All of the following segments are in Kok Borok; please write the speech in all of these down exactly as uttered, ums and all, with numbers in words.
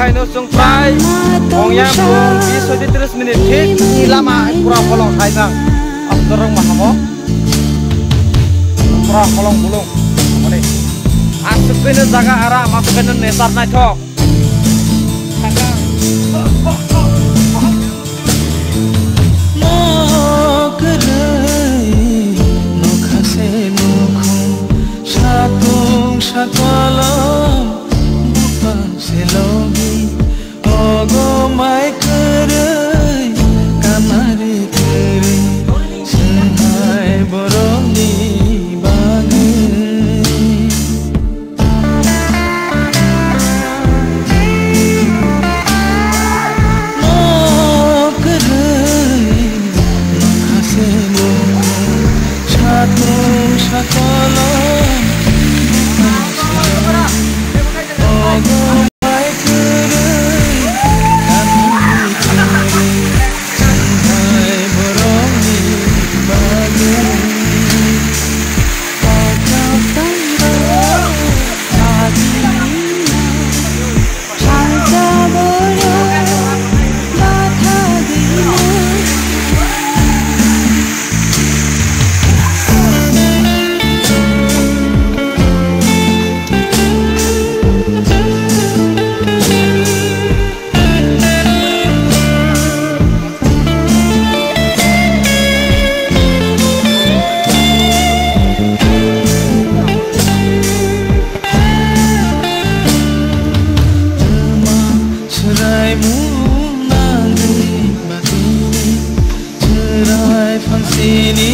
Haino chwng prai ongya bung bis hodi tris minute thik ni lama pura holong hai nang. Abdorok mahamo pura holong bulung. Mane aswk kaino jaga aram, aswk kaino nature naithok. Nok kwrwi nokha se nukhung, satung sakolom buphang se logi, ogo mai kwrwi kanari kwrwi, chwng hai borokni bagwi. Chwraimung nangwi batini, chwrai phansini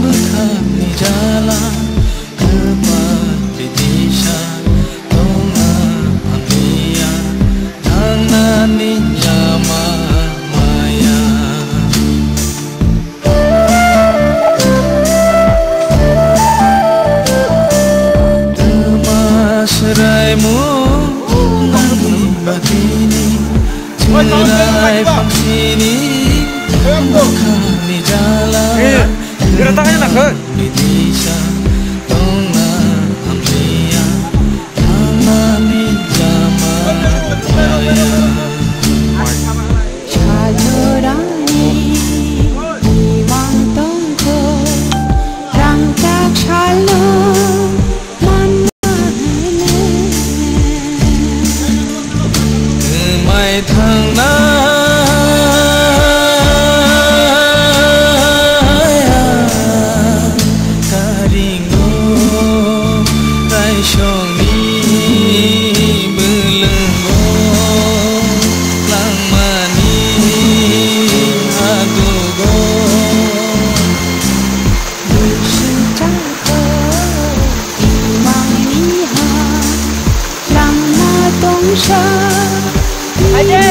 bwkhakni jala, kwpal bidisa tongna hamya, thangnani lama maya. Twma swraimung nangwi batini, chwrai phansini bwkhakni jala, bidisa tongna hamya, thangnani lama maya. Sajorani imang tongkho, rangchak salno manna hene. Kwmai thangnai karingo, raisongni bwlwngo langmani adugo. Bwswk changkho imangni ha langma tongsa. Aje.